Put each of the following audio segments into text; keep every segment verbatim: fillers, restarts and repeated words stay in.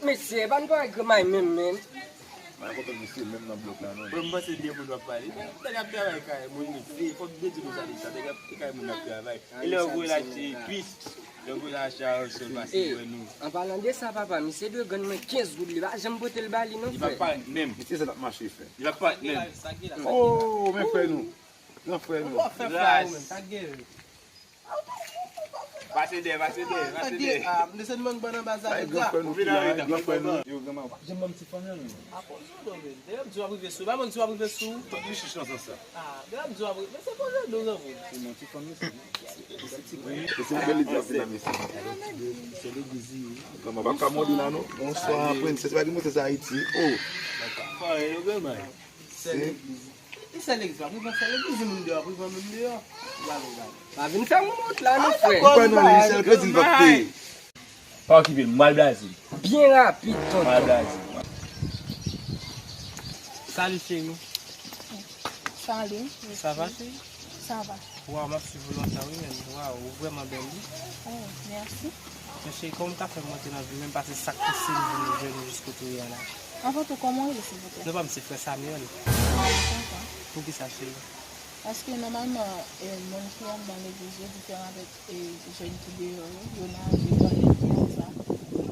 Mesye, pa n pale granmay menm, men. Mwen kontan mesye menm nan blòk la non. Mwen panse de moun w ap pale. Nèg ap travay kay moun mesye. Fòk de di nou sa deja. Nèg ap kay moun ap travay. E lè w voye l achte epis, lè w voye l achte arasòl pase wè nou. An palan de sa papa, misye dwe grann mwen kenz goud li pa janm pote l ba li non frè. Li pa parèt menm. Mesye sa t ap mache frè. Li pa parèt menm. Oh men frè nou. Gran frè nou. Ou pa fè fè ou menm. Sa gen. Pase dèyè, pase dèyè, pase dèyè. Ah, m desann mank ban nan baz la. Bay gran frè nou ki la, gran frè nou. Yo, granma, w pa janm ban m ti fanm nan non. Akoz ou non men. Dèyè m di w ap rive sou. Pa ban m di w ap rive sou. Tout li chich nan sans sa. Ah, dèyè m di w ap rive. Men se poze do zanmi. Se non ti fanm nan se. Se ti grenn. E se ou bèl li di ap vin la mesye. Se legliz li ye. Granma, pa ka mòde la non. Bonswa, princess, pa di mwen se sa Ayiti. Oh. Fò yo granma. Se legliz. Li sèl legliz la, privan sèl legliz, moun deyò, privan moun deyò. Gade, gade. Pa vin fè moun wont la non frè. Ou kwè nan li, sèl kredi l p ap peye. Pa okipe m, m pral blaze. Byen rapid tonton. M pral blaze. Salut chérie. Salut. Ça va chérie? Ça va. Waw, m ap swiv ou lontan wi menn. Waw, ou vrèman bèl wi. Oh, merci. Men cheri, kòman w ka fè monte nan vi m menm pase sak pouse m vin jwenn ou jis kote w ye a la? Anvan tou, kòman w rele silvouplè? Non pa m se frè Samuel. Ah, m kontan. Poukisa cheri? Paske nòmalman, eh, moun ki anndan legliz yo diferan avèk, eh, jèn ki deyò yo, yo nan vi pale, se sa.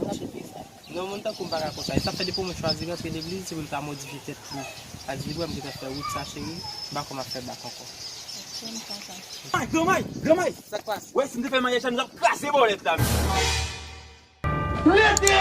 Sa te pi sa. Non, moun tankou m pa ka konsa. E sa fè depi w mwen chwazi rantre legliz, se pou l ka modifye tèt li. Sa di li, wè m gentan fè wout sa, cheri, m pa kwè m ap fè bak ankò. Ok, m kontan. Ay, granmay, granmay! Sa k pase? Wè, si m te fè maryaj sa, nou t ap kraze bòlèt la, mesye. Rete!